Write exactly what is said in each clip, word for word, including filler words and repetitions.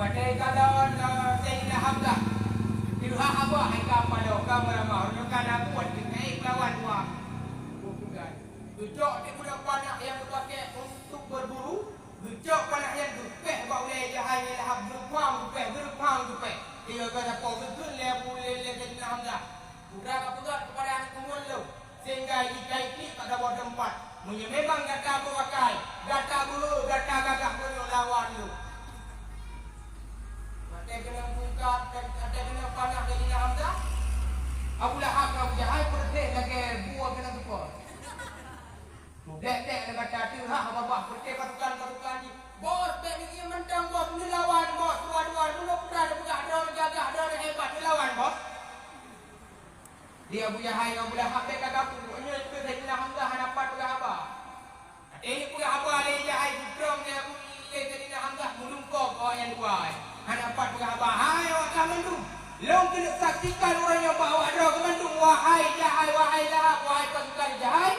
Watèe kalon, eh, Saidina Hamzah, teuhah Abah hai ka paloe ka meuramah, uroe nyoe ka na buet teukaék lawan dua. Bukan. Geucok di budak panah nyang geupakè untuk berburu, geucok panah nyan geupéh bak ulèe Jahai ngon Lahab, geureupang geupéh, geureupang geupéh. Tiga kali po geukheun lé Abu, lé, lé Saidina Hamzah. Putra ka peugah kepada aneuk keumuen lôn, sehingga jikaiklik pada boh teumpat. Meunyoe memang gata beuakai, gata beu, gata gagah meunyoe lawan lôn. Watèe keunong tungkat, watèe keunong panah Saidina Hamzah, Abu Lahab ngon Abu Jahai peureuteh lagèe bue keunong teupon. Tudek-dek lé gata teuhah babah peureuteh pasukan-pasukan jih. Bos, bèk niki mantong bos, neulawan bos, dua-dua, dua putra neupeugah droe gagah, droe hebat, neulawan bos. Di Abu Jahai ngon Abu Lahab bèk ka gapu, nyoe keu Saidina Hamzah hana pat peugah haba. Watèe peugah haba lé Jahai, geuprong lé Abu, lé Saidina Hamzah meulungkop awak nyan dua. Hana pat peugah haba, hai awak ka mandum. Lôn keuneuk saksikan uroe nyoe bak awak droe keu mandum, wahai Jahai, wahai Lahab, wahai pasukan Jahai.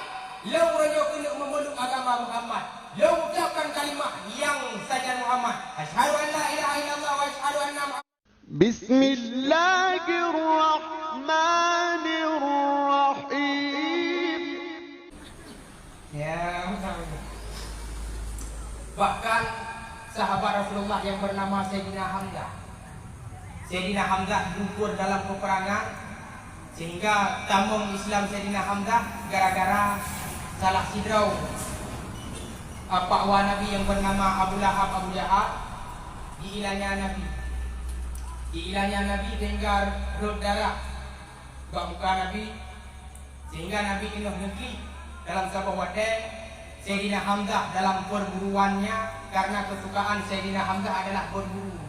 Lôn uroe nyoe keuneuk memeluk agama Muhammad. Lôn ucapkan kalimah nyang sajan Muhammad. Asyhadu an la ilaha illallah wa asyhadu anna Muhammad. Bismillahirrahmanirrahim. Ya, bahkan sahabat Rasulullah yang bernama Sayyidina Hamzah. Sayyidina Hamzah gugur dalam peperangan, sehingga tamong Islam Sayyidina Hamzah gara-gara salah sidroe apak wa Nabi yang bernama Abu Lahab, Abu Jahal, diilanya Nabi. Diilanya Nabi sehingga rhot darah bak muka Nabi, sehingga Nabi keunoh neuklik dalam saboh watèe Sayyidina Hamzah dalam perburuannya, karena kesukaan Sayyidina Hamzah adalah berburu.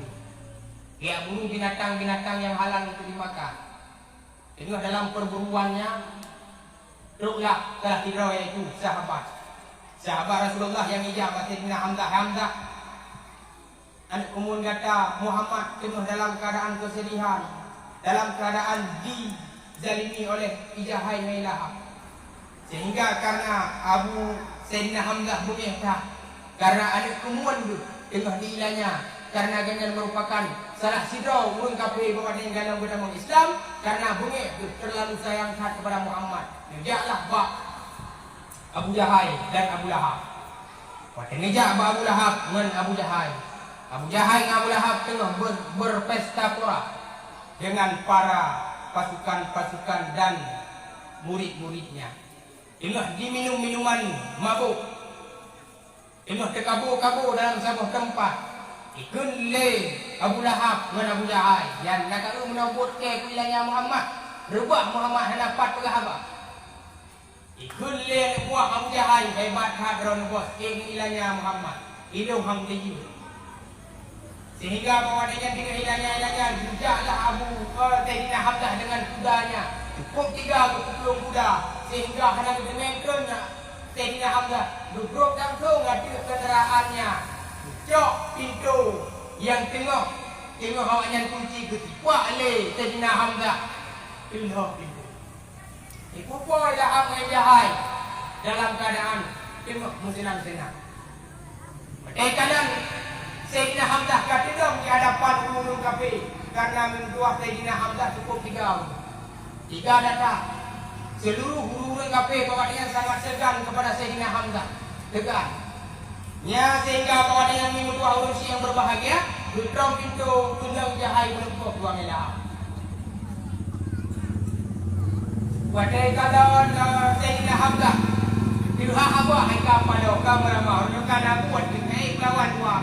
Dia buru binatang-binatang yang halal untuk dimakan. Teungoh dalam perburuannya, troklah salah sidroe, yaitu sahabat. Sahabat Rasulullah nyang ijak bak Saidina Hamzah, "Hamzah, aneuk keumuen gata Muhammad teungoh dalam keuadaan keusedihan, dalam keuadaan jizalimi oleh Jahai ngon Lahab." Sehingga karena Abu Saidina Hamzah beungéh that, karena aneuk keumuen geuh teungoh diilanya, karena gobnyan merupakan salah sidroe ureueng kafé bak watèe nyan golom geutamong Islam, karena beungéh geuh terlalu sayang that kepada Muhammad. Neujaklah bak Abu Jahai dan Abu Lahab. Watèe neujak bak Abu Lahab ngon Abu Jahai, Abu Jahai ngon Abu Lahab teungoh ber-, berpesta pora dengan para pasukan-pasukan dan murid-muridnya. Teungoh jiminum minuman mabök, teungoh teukabô-kabô dalam saboh teumpat. Ikheun lé Abu Lahab ngon Abu Jahai, "Nyan na ka eu meunoe buet kèe keu ilanya Muhammad, reubah Muhammad hana pat peugah haba." Ikheun lé aneuk buah Abu Jahai, "Hebat that droeneuh bos, kèe ilanya Muhammad, ilôn han teujeut." Sehingga bak watèe nyan teungoh ilanya-ilanya, geujaklah Abu, eh, Saidina Hamzah dengan kudanya. Cukup tiga geupeuplueng kuda, sehingga hana geuteumèe kheun Saidina Hamzah, geubrôk langsông ateueh keundaraannya. Geucok pintoe nyang teungoh, teungoh awaknyan kunci, geusipak lé Saidina Hamzah. Teulhôh pintoe. Ipupo Lahab ngon Jahai dalam keuadaan teungoh meuseunang-seunang. Watèe kalon Saidina Hamzah ka teudong di hadapan ureueng-ureueng kafé, karena meutuah Saidina Hamzah cukup tiga ureueng. Tiga datang. Seluruh ureueng-ureueng kafé bak watèe nyan sangat seugan kepada Saidina Hamzah. Seugan. Nyan sehingga bak watèe nyan meutuah ureueng syiek nyang berbahagia, geutrông pintoe, keunong Jahai meulungkop dua meulah. Watèe kalon, eh, Saidina Hamzah, teuhah Abah hai ka paloe ka meuramah, uroe nyoe ka na buet teukaék lawan dua.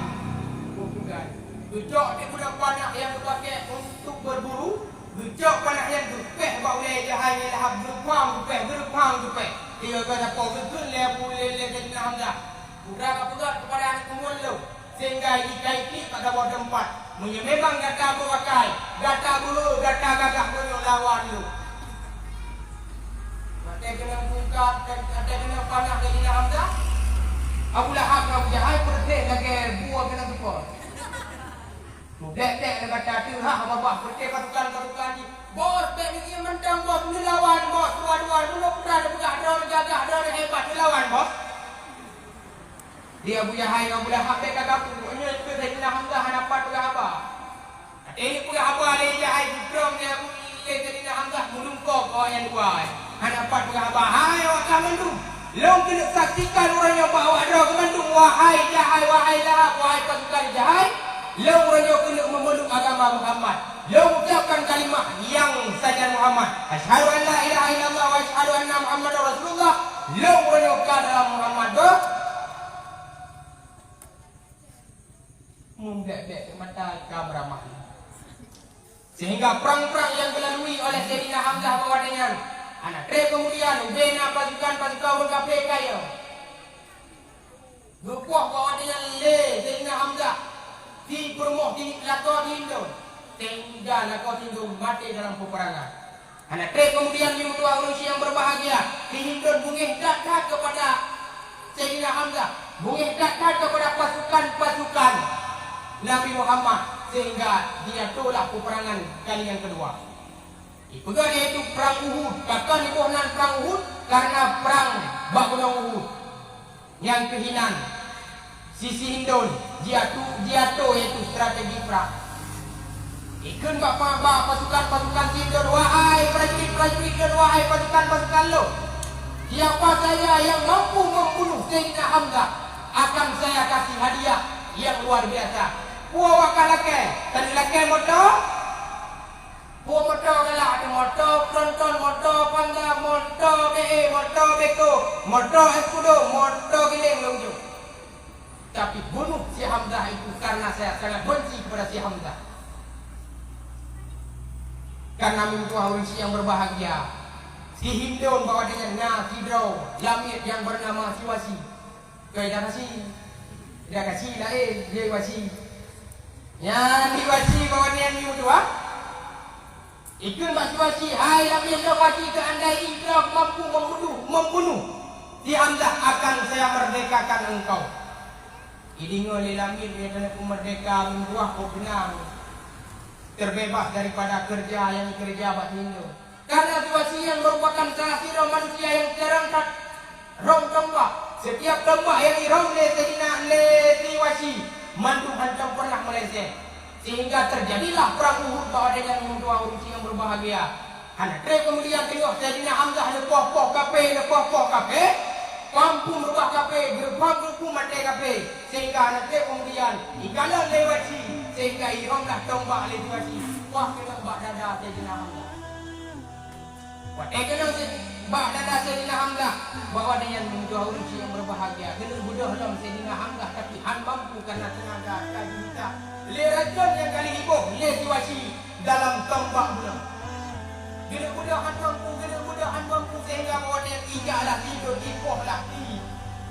Bukan. Geucok di budak panah nyang geupakè untuk berburu, geucok panah nyan geupéh bak ulèe Jahai ngon Lahab, geureupang geupéh, geureupang geupéh. Tiga kali po geukheun lé Abu, lé, lé Saidina Hamzah. Putra ka peugah kepada aneuk keumuen lôn, sehingga jikaiklik pada boh teumpat. Meunyoe memang gata beuakai, gata beu, gata gagah meunyoe lawan lôn. Watèe keunong tungkat, watèe keunong panah Saidina Hamzah, Abu Lahab ngon Abu Jahai peureuteh lagèe bue keunong teupon. Tudek-dek lé gata teuhah babah peureuteh pasukan-pasukan jih. Bos, bèk niki mantong bos, neulawan bos, dua-dua, dua putra neupeugah droe gagah, droe hebat, neulawan bos. Di Abu Jahai ngon Abu Lahab bèk ka gapu, nyoe keu Saidina Hamzah hana pat peugah haba. Mandum, lôn keuneuk saksikan uroe nyoe bak awak droe keu mandum, wahai jahai, wahai Lahab, wahai pasukan jahai, lôn uroe nyoe keuneuk meumuluk agama Muhammad. Lôn ucapkan kalimah nyang sajan Muhammad. Asyhadu an la ilaha illallah wa asyhadu anna Muhammadar Rasulullah. Lôn uroe nyoe ka dalam Muhammad, beuh. Mumbek-bek mata ka meuramah. Sehingga prang-prang nyang geulalui oleh Saidina Hamzah bak watèe nyan, hana trép keumudian ubé na pasukan-pasukan ureueng kafé kayém. Geupoh bak watèe nyan lé Saidina Hamzah di peurumoh di lakoe di Hindon, sehingga lakoe di Hindon maté dalam peperangan. Hana trép keumudian, meutuah ureueng syik nyang berbahagia, di Hindon beungéh that-that keupada Saidina Hamzah, beungéh that-that keupada pasukan-pasukan Nabi Muhammad, sehingga jiatolah peperangan kali nyang keudua. Ipeugah yaitu Prang Uhud. Pakon iboh nan Prang Uhud? Karena prang bak Gunong Uhud. Nyang keuh inan, sisi Hindon jiatu, jiato yaitu strategi prang. Ikheun bak pa-, bak pasukan-pasukan si Hindon, "Wahai prajurit-prajurit lôn, wahai pasukan-pasukan lôn, siapa saja yang mampu membunuh Saidina Hamzah, akan saya kasih hadiah yang luar biasa." Peue awak ka lakèe? Ka lakèe moto? Peue moto galak, ada moto tronton, moto panda, moto B E, moto Beko, moto Escudo, moto Giléng lôn jok. Tapi bunuh si Hamzah itu karena saya sangat benci kepada si Hamzah. Karena meutuah ureueng syik nyang berbahagia, si Hindon bak watèe nyan na sidroe lamiet nyang bernama si Wasi. Keu Ida Kasi. Ida Kasi laén, Ida Kasi. Nyan di Wasi bak watèe nyan meutuah. Ikheun bak si Wasi, "Hai lamiet lôn Wasi, seandai droe mampu membunuh, membunuh si Hamzah, akan saya merdekakan engkau." Ideungoe lé lamiet, "Nyoe keuneuk meurdeka meutuah, kok beunang terbebas daripada keureuja nyang ikeureuja bak si Hindon." Karena si Wasi nyan merupakan salah sidroe manusia nyang cerdas that rhom tombak. Setiap tombak nyang irhom lé Saidina, lé si Wasi, mandum hantom pernah meleset. Sehingga terjadilah Prang Uhud bak watèe nyan, meutuah ureueng syik nyang berbahagia. Hana trép keumudian teungoh Saidina Hamzah neupoh-poh kafé, neupoh-poh kafé, pam phom rubah kafé, geupham-phom maté kafé. Sehingga hana trép keumudian ikalon lé Wasi, sehingga irhomlah tombak lé si Wasi, wah keuneuk bak dada Saidina Hamzah. Watèe keunoe si-, bak dada Saidina Hamzah, bak watèe nyan meutuah ureueng syik nyang berbahagia, keuneuk beudôh lom Saidina Hamzah, tapi han mampu karena tenaga ka jibuta lé racôn nyang ka lheueh iboh lé si Wasi dalam tombak bunoe. Keuneuk beudôh han mampu, keuneuk beudôh han mampu, sehingga bak watèe nyan ijak lah si Hindon, ipoh lah si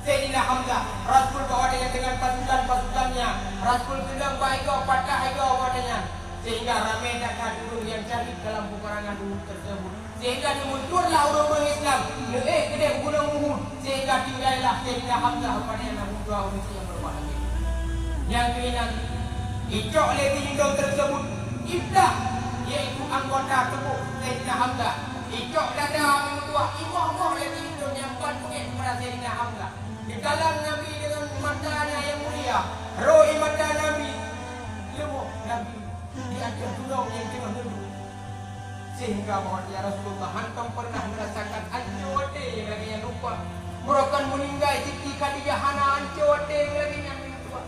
Saidina Hamzah. Rasul bak watèe nyan dengan pasukan-pasukannya, Rasul keudong bak igoe, patah igoe bak watèe nyan, sehingga ramé that-that ureueng nyang syahid dalam peperangan Uhud tersebut. Sehingga neumeucurlah ureueng-ureueng Islam, neuék keudeh u Gunong Uhud, sehingga tinggai lah Saidina Hamzah, rupanya na dua ureueng nyang berbahagia. Nyang keuinan, icok lé si Hindon tersebut, iblah, yaitu anggota tuboh Saidina Hamzah. Icok dada, meutuah, imoh-moh lé si Hindon nyang ban beungéh kepada Saidina Hamzah. Dikalon Nabi dengan matanya yang mulia, roh mata Nabi, leumoh Nabi di ateueh gunong nyang teungoh neudok. Sehingga bahwa ya Rasulullah hantom pernah merasakan ancô até nyang lagèe nyan rupa. Meurokon meuninggai Siti Khadijah hana ancô até nyang lagèe nyan rupa.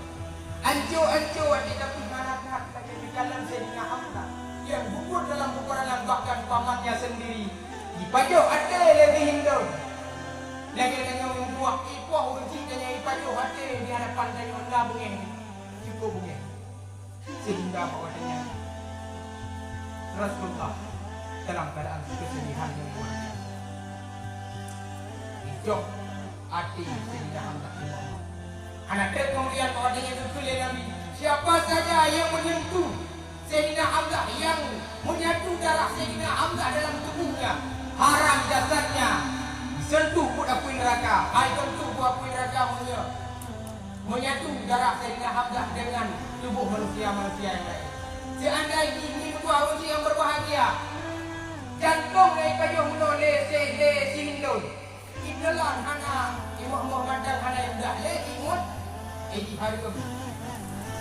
Ancô-ancô até tapi hana that lagèe dikalon Saidina Hamzah nyang gugur dalam peperangan, bahkan pamannya sendiri jipajoh até lé si Hindon. Lagèe tanyoe meubuet ipoh ureueng cit tanyoe jipajoh até di hadapan tanyoe na beungéh, cukup beungéh. Sehingga bahwa dengan Rasulullah dalam keadaan kesedihan yang luar biasa. Icok até Saidina Hamzah bin Muhammad. Hana trép kemudian bahwa dengan geukheun lé Nabi, siapa saja yang menyentuh Saidina Hamzah, yang menyatu darah Saidina Hamzah dalam tubuhnya, haram jasadnya disentuh buet apui neraka. Hai, sentuh buet apui neraka meunyoe menyatu darah Saidina Hamzah dengan tubuh manusia-manusia yang lain. Seandai jih ni dua uji yang berbahagia, jantong lé pajoh meunoe lé si, lé si Hindon. Ikalon hana, imoh-moh mantong hana yang dah lé ingat, eh, jihareuem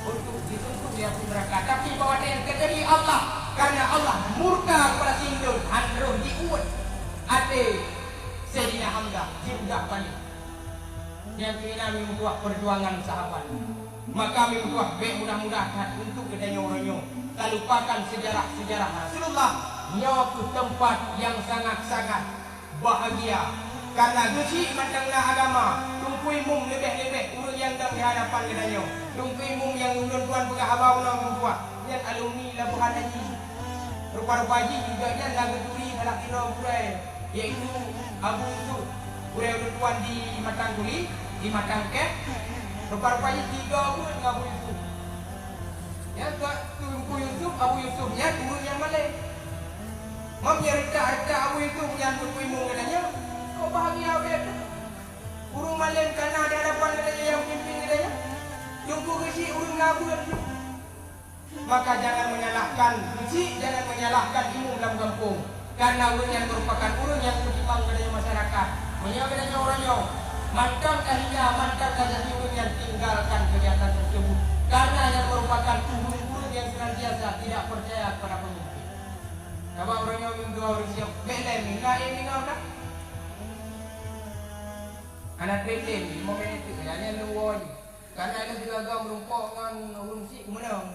untuk disentuh di api neraka. Tapi bahwa yang terjadi Allah, karena Allah murka kepada si Hindon, han roh jiuet até Saidina Mudah, jimudah balik. Nyang keunan meutuah perjuangan sahabat. Maka meutuah bék mudah-mudah that untuk geutanyoe uroe nyoe talupakan sejarah-sejarah Rasulullah. Nyoe keuh teumpat nyang sangat-sangat bahagia. Karena geuchik mantong na agama, Teungku Imum leubeh-leubeh ureuëng nyang dong di hadapan geutanyoe. Teungku Imum nyang ulôn tuan peugah haba unoe meutuah, nyan alumni Labuhan Haji. Rupa-rupa jih gobnyan na geuturi salah sidroe gurée, yaitu Abu Yusuf, gurée ulôn tuan di Matang Kuli, di Matang Kek. Rupa-rupa jih tiga buet ngon Abu Yusuf. Nyan Teungku Yusuf, Abu Yusuf nyan ureuëng nyang malém. Mam nyang reutak-reutak Abu Yusuf nyan Teungku Imum geutanyoe, kok bahagia udeb teuh? Ureuëng malém ka na di hadapan geutanyoe nyang pimpin geutanyoe. Teungku geuchik ureuëng na buet. Maka jangan menyalahkan geuchik, jangan menyalahkan imum lam gampông, karena ureuëng nyan merupakan ureuëng nyang meutimang keu masyarakat. Meunyoe geutanyoe uroe nyoe mantong tahina, mantong tajadi ureuëng nyan, tinggalkan kegiatan tersebut, karena nyan merupakan ureuëng-ureuëng nyang senantiasa tidak percaya kepada pemimpin. Sabab uroe nyoe meudoa ureuëng siab, bék lé mina, eh, mina dah. Hana training, lima menit tu, ya, nyan leuwah je. Karena nyan tiga gam meurumpok ngon ureuëng syiek meunan.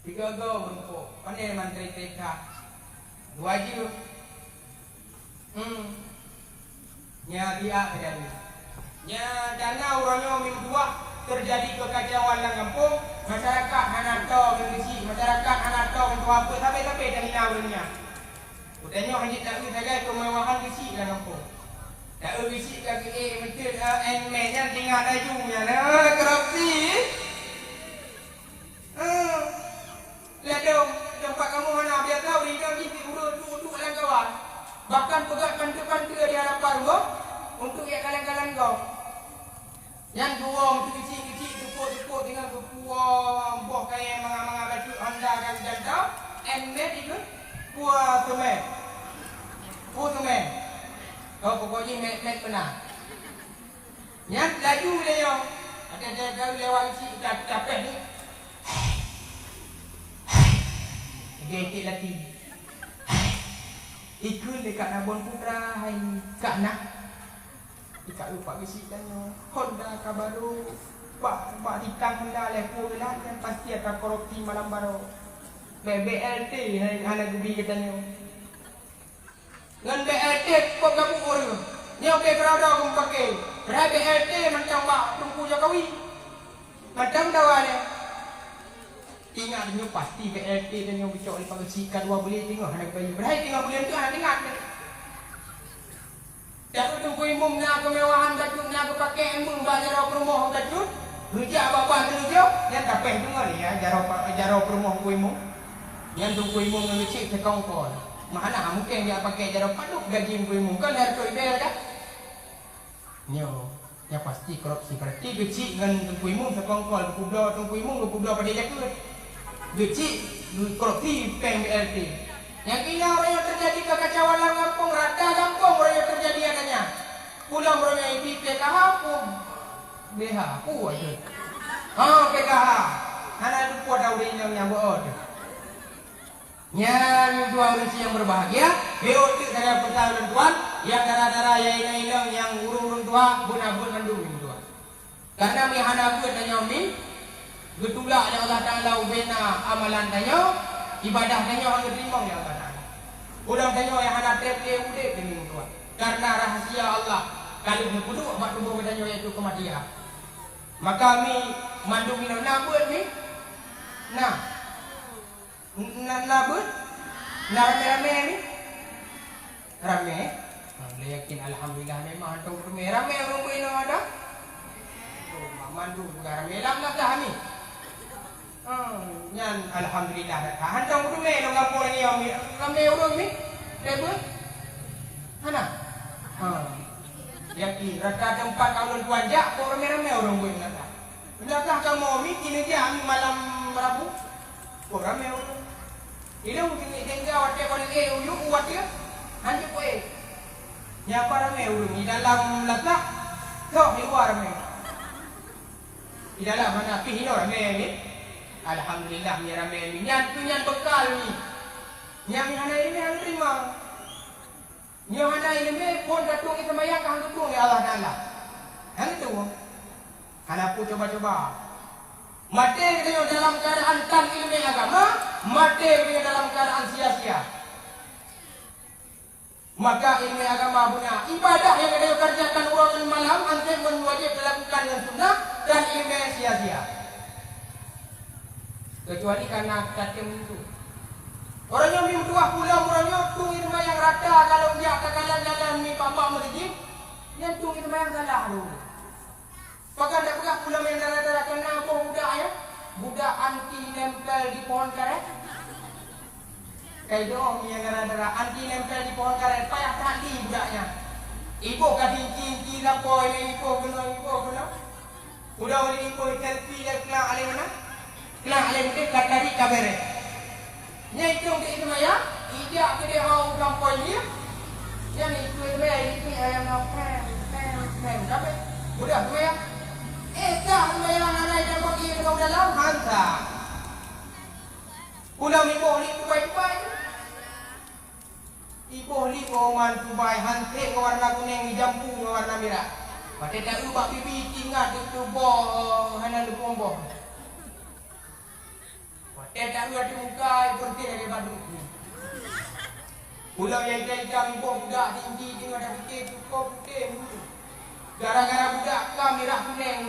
Tiga gam meurumpok. Pandai mantri T K. Dua jeuem. Hmm. Nya biak terjadi. Nya dana uroe nyoe meutuah terjadi kekacauan lam gampông, masyarakat hana tho ngon geuchik, masyarakat hana tho ngon tuha peuet, sabe-sabe tahina ureuëng nyan. Geutanyoe hana taeu sagai keumewahan geuchik lam gampông. Taeu geuchik ka geuék meuteut, eh, en mé nyan tinggai laju nyan, eh, korupsi. Eh, ladôm, teumpat kamoe hana biasa ureuëng jih ureuëng duek-duek lam kawan. Bahkan peugah panteue-panteue di hadapan gob untuk jak kalon-kalon gob. Nyan geuwoe meuteugeuchik-geuchik, teupok-teupok deungon geupuwoe boh kayèe manga-manga bacut Honda ka geujanto, en mét dikeue, puwoe seumè. Puwoe seumè. Oh, pokok jih mét-mét meunan. Nyan laju lé nyoe. Ada-ada lewat isi, ta-, tapéh ni. Geutik lati. Ikheun lé Kak Nabon Putra, hai Kak Nak. Ikak lupa geuchik tanyoe. Honda ka barô. Bak, bak ditang Honda lé pue geulat nyan pasti ata korupsi malam barô. B B L T hai hana geubi geutanyoe. Ngon B L T kok gabuk ureueng. Nyoe pih keurada geupaké. Padahai B L T mantong bak Teungku Jokowi. Mantong dawa nyoe. Ingat nyoe pasti B L T dan nyoe geucok di pageusi ka dua buleuen teungoh hana geubayeue. Padahai teungoh buleuen tu hana ingat. Tapi Teungku Imum na keumewahan bacut, na geupaké imum bak jaroe peurumoh bacut. Geujak babah teurijok, nyan tapéh deungon ya jaroe pa-, jaroe peurumoh Teungku Imum. Nyan Teungku Imum ngon geuchik seukongkol. Mahana mungken jak paké jaroe padub gaji Teungku Imum, kon hareuta ibèe kan? Nyoe, nyoe pasti korupsi. Berarti geuchik ngon Teungku Imum seukongkol, geupubloe Teungku Imum, geupubloe padé jakeuet. Geuchik, geukorupsi péng B L T. Nyang keunoe uroe nyoe teujadi kekacauan lam gampông, rata gampông uroe nyoe teujadi adanya. Pulang uroe nyoe ibi P K H pun B H, pun ada. Ha, P K H. Hana luput dah ureueng inong nyang beuo tu. Nyan dua ureueng nyang berbahagia, beutôi sagai pesan ulôn tuan, nyang dara-dara, nyang inong-inong, nyang ureueng-ureueng tuha, buet-buet mandum nyang tuha. Karena meuhana buet tanyoe mi, geutulak lé Allah Taala ubena amalan tanyoe, ibadah tanyoe hana geuteurimong lé Allah Taala. Ureueng tanyoe nyang hana trép lé udép deungon tuha. Karena rahasia Allah ka lheueh neupeuduek bak tuboh geutanyoe yaitu keumatian. Maka mi mandum inong na buet mi? Nah. Na, na beuet? Na ramé-ramé ni? Ramé? Ha, lé yakin alhamdulillah memang hantom ramé. Ramé ureueng beuinong ada? Oh, mandum bukan ramé lam dah ni. Ha, nyan alhamdulillah dah. Hantom ramé lom gampông ni, ramé ureueng ni. Ramé beuet? Hana? Ha. Yakin rata teumpat ulôn tuan jak, kok ramé-ramé ureueng beuinong dah. Beunakah kamoe mi keuneuk jak mi malam Rabu? Oh, ramé ureueng. Ilôn keuneuk tinggai watèe paléng ék u yup u ateueh, hanjeuet ku ék. Nyan pat ramé ureueng, di dalam lasak, soh di luwa ramé. Di dalam hana pih inoe ramé mi. Alhamdulillah, mi ramé mi. Nyan keuh nyan beukal mi. Nyan mi hana ileumèe, hana teurimong. Nyoe hana iéleumé phon ka tueng seumayang ka hana tueng lé Allah Taala. Hana tueng. Hana peue cuba-cuba. Maté geutanyoe dalam keuadaan tan iéleumé agama, maté geutanyoe dalam keuadaan sia-sia. Maka iéleumé agama beuna, ibadah nyang geutanyoe kerjakan uroe ngon malam, anté ngon wajéb talakukan ngon sunnah, tan iéleumé sia-sia. Keucuali kana tatem linto. Uroe nyoe meutuah pulang, uroe nyoe tueng seumayang rata, kalau jak takalan-kalan mi bak-bak meuseujid, nyan tueng seumayang salah lom. Pakon tapeugah pulang nyang dara-dara, kana boh budak nyan, budak anti nempel di pohon karet. Kai doh nyang dara-dara, anti nempel di pohon karet, payah that li budak nyan. Iboh ka sinci-inci lapor, iboh keunoe, iboh keunoe. Udah udah iboh selfie lé keunak alé meunan. Keunak alé meunan ka tari ka béreh. Nyan itong di seumayang, ijak keudeh hau gampông jih. Nyan itu seumayang, itu ayam nong pem, pem, pem. Sampai udah seumayang. Eh, dah seumayang, anak dah bagi dalam hansa. Pulang iboh ni tubai-tubai. Iboh li keuman tubai hanté ngon warna kunéng, jampu ngon warna mirah. Watèe taeu bak bibi tingat teutuboh hana leumpung boh. Watèe taeu ateueh muka, peureuteh lagèe baduk. Pulang nyang itam-itam iboh budak tinggi teungoh tapiké cukôp putéh. Gara-gara budak ka mirah kunéng.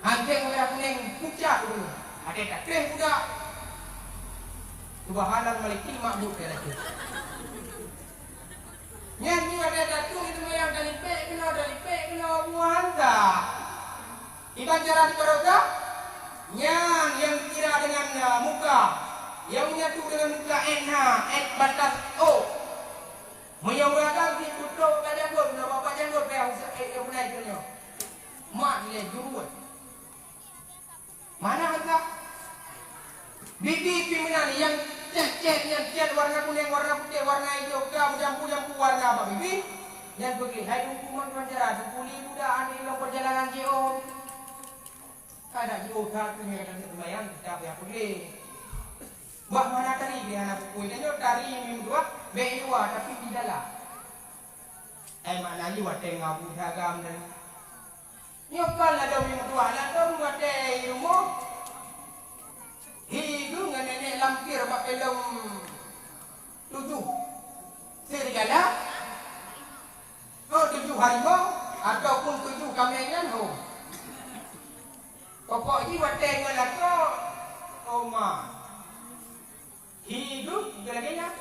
Anjing merah kuning pucat tu. Ada tak kering budak. Subhanal Malikin mabuk dia lagi. Nyan ni ada datuk itu yang dalipek kena, dalipek kena buah hantar. Iban cara dibaroka, nyan yang dikira dengan uh, muka, yang menyatu dengan muka N H, N batas O. Meunyoe ureueng agam jih putôh ka janggot, na bapak janggot payah usah eh, eh, punai keu nyoe. Mak ilée juruen. Mana hareuga? Bibi pih meunan nyang cét-cét, nyang cét warna kunéng, warna putéh, warna ijo, ka beujampu-jampu warna bak bibi. Nyan beugét, hai Teungku, man tuan cara, Teungku li budak aneuk lôn perjalanan jiôh. Kada jiôh that keu nyan ka seumayang, kita payah peugét. Bah mana tari di hana pukui. Tanyoe tari meuduah, bèk i luwa, tapi di dalam. Ai makna jih watèe ngabu agam nyan. Nyoe kon ladôm nyang dua, ladôm watèe i rumoh, hi geuh ngon nenek lampir bak filem Tujuh Serigala, ho Tujuh Harimau, ataupun Tujuh Kamé nyan ho. Pokok jih watèe ngon lakoe, oma. Hi geuh, lagèe nyan.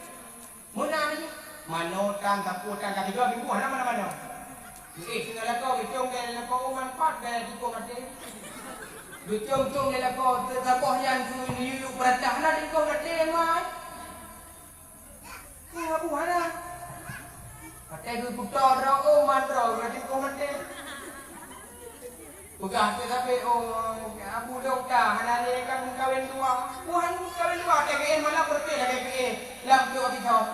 Meunan jih. Manoe tan, sapeue tan, ka tiga minggu hana manoe-manoe. Eh, singoh lakoe, geucôm lé lakoe, oh, manfaat, bèk jikôm até. Geucôm-côm lé lakoe, teusaboh nyan, geuyue-yue peurata, hana jikôm até, mai. Hana buah hana. Até geupeutoe droe, oh, man droe, hana jikôm até. Peugah keu sabe, oh, Abu Dokta hana lé ka meukawen dua. Buhan meukawen dua, T B N malam beureuti lagèe P A lam piyôh sithon.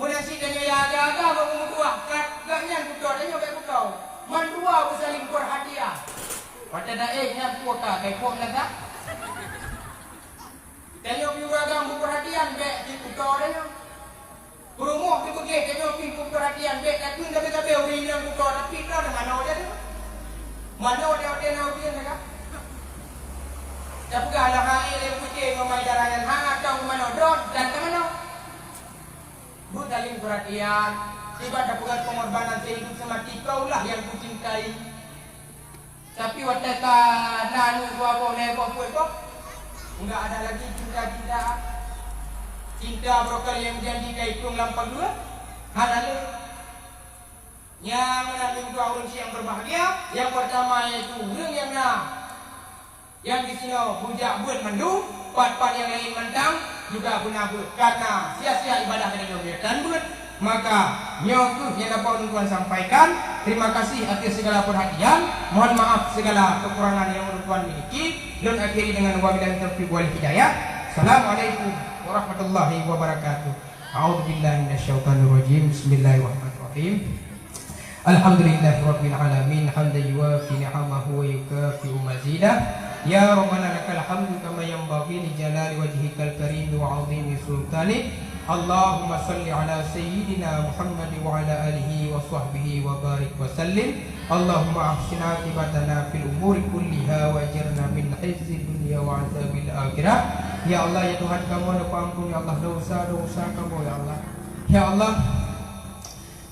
Meunan cit tanyoe ya aga-aga bak meutuah, kat gobnyan putôh, tanyoe bèk putôh. Mandua beusaling peurhatian. Watèe taéh nyan peue ka, ka ipok meulaga. Tanyoe piureueng agam beupeurhatian, bèk jiputôh tanyoe. Peurumoh teupeugèh tanyoe pih beupeurhatian, bèk takheun sabe-sabe ureueng inong putôh, tapi droe na manoe jadi. Manoe watèe-watèe na ujeuen ka. Tapeugah lah hai lé kucing ngon mai dara nyan, ha, atau manoe droe dan ka manoe. Beusaling peurhatian, sibat tapeugah pengorbanan sehidup semati, kaulah yang kucintai. Tapi watèe ka na aneuk dua boh, lhèe boh, peuet boh, enggak ada lagi cinta-cinta. Cinta barokali nyang janji ka itueng lam pageue, hana lé. Nyang meunan dua ureueng nyang berbahagia, yang pertama yaitu ureueng nyang na, nyang disinoe beujak beuet mandum, pat-pat nyang laén mantong juga beuna beuet, karena sia-sia ibadah geutanyoe tan beuet. Maka, nyoe kheueh nyang dapat ulôn tuan sampaikan. Terima kasih atas segala perhatian. Mohon maaf segala kekurangan yang ulôn tuan miliki. Lôn akhiri dengan wabillahi taufiq wal hidayah. Assalamualaikum warahmatullahi wabarakatuh. A'udzubillahi minasyaitonirrajim. Bismillahirrahmanirrahim. Alhamdulillahirabbil alamin, hamdan yuwafi ni'amahu wa yukafi'u mazidah. Ya Rabbana lakal hamdu kama yanbaghi li jalali wajhikal karimi wa 'azimi sultanik. Allahumma shalli ala sayyidina Muhammad wa ala alihi wa sahbihi wa barik wa sallim. Allahumma ahsin aqibatana fil umuri kulliha wa ajirna min khizyid dunya wa azabil akhirah. Ya Allah, ya Tuhan kamoe, neupeuampon, ya Allah, dosa-dosa kamoe, ya Allah. Ya Allah,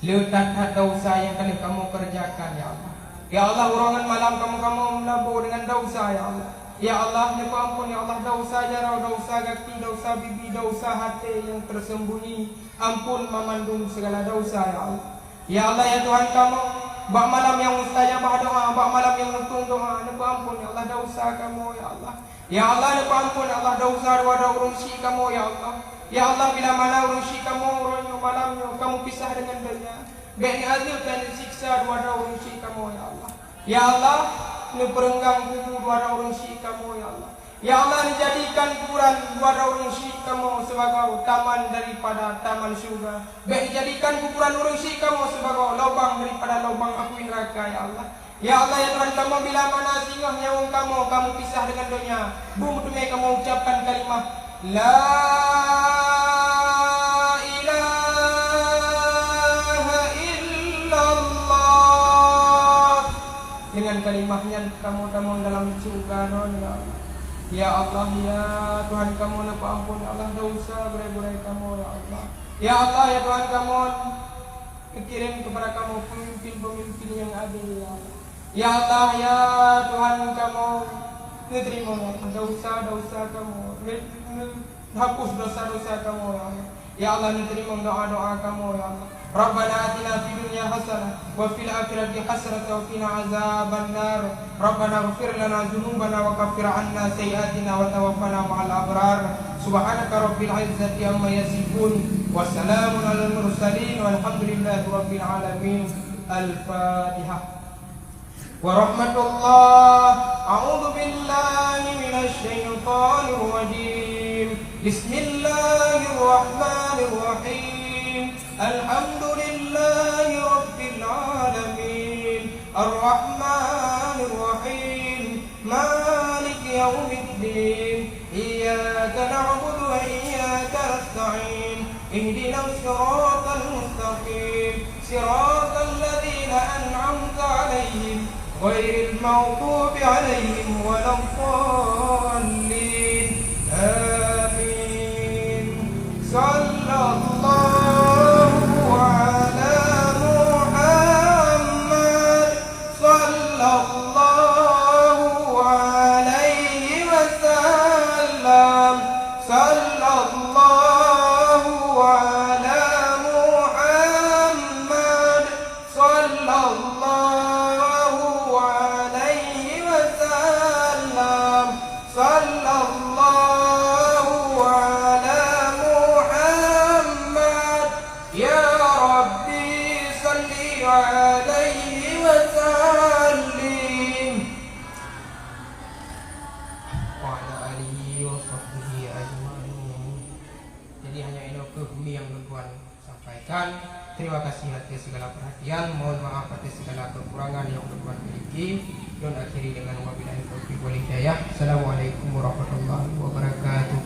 le that-that dosa nyang ka lheueh kamoe keureujakan, ya Allah. Ya Allah, uroe ngon malam kamoe, kamoe meulaboh deungon dosa, ya Allah. Ya Allah, neupeuampon, ya Allah, dosa jaroe, dosa gaki, dosa bibi, dosa até nyang teuseumbunyi. Ampon banmandum sigala dosa, ya Allah. Ya Allah, ya Tuhan kamoe, bak malam nyang mustajabah doa, bak malam nyang mutung doa, neupeuampon, ya Allah, dosa kamoe, ya Allah. Ya Allah, neupeuampon, ya Allah, dosa dua droe ureuëng syik kamoe, ya Allah. Ya Allah, bila mana ureuëng syik kamoe uroe nyoe malam nyoe ka meupisah deungon donya, bék neuazeueb dan neusiksa dua droe ureuëng syik kamoe, ya Allah. Ya Allah, neupeureunggang kubu dua droe ureuëng syik kamoe, ya Allah. Ya Allah, neujadikan kuburan dua droe ureuëng syik kamoe sibagoe taman daripada taman syeuruga. Bék neujadikan kuburan ureuëng syik kamoe sibagoe lobang daripada lobang apui neuraka, ya Allah. Ya Allah, ya Tuhan kamoe, bila mana singoh nyawöng kamoe ka meupisah deungon donya, beu meuteumé kamoe ucapkan kalimah, "La ilaha illallah." Deungon kalimah nyan kamoe tamong dalam syeuruga non, ya Allah. Ya Allah, ya Tuhan kamoe, neupeuampon, ya Allah, dosa gurée-gurée kamoe, ya Allah. Ya Allah, ya Tuhan kamoe, neukirém keupada kamoe peumimpén-peumimpén nyang adé, ya Allah. Ya Allah, ya Tuhan kamoe, neuteurimong dosa-dosa kamoe, neu-, neuhapus dosa-dosa kamoe, ya Allah. Ya Allah, neuteurimong doa-doa kamoe, ya Allah. Rabbana atina fid dunya hasanah wa fil akhirati hasanah wa qina azabannar. Rabbana ighfir lana dzunubana wa kaffir anna sayyi'atina wa tawaffana ma'al abrar. Subhanaka rabbil izzati amma yasifun. Wa salamun alal mursalin walhamdulillahi rabbil alamin. Al-Fatihah. Wa rahmatullah. A'udzu billahi minasy syaithanir rajim. Bismillahirrahmanirrahim. Alhamdulillahi rabbil alamin. Arrahmanirrahim. Maliki yaumiddin. Iyyaka na'budu wa iyyaka nasta'in. Ihdinas siratal mustaqim. Siratal ladzina an'amta 'alaihim, ghairil maghdubi 'alaihim waladdallin. Amin. Sallallahu ala Muhammad. Sallallahu alaihi wasallam. Sallallahu ala Muhammad. Sallallahu alaihi wasallam. Sallallahu ala Muhammad. Ya Rabbi, salli alaihi wa sallim. Wa ala alihi wa sahbihi ajma'in. Jadi, hanya inoe keuh mi nyang lôn tuan sampaikan. Terima kasih atas segala perhatian. Mohon maaf atas segala kekurangan yang lôn tuan miliki. Lôn akhiri dengan wabillahi taufiq wal hidayah. Assalamualaikum warahmatullahi wabarakatuh.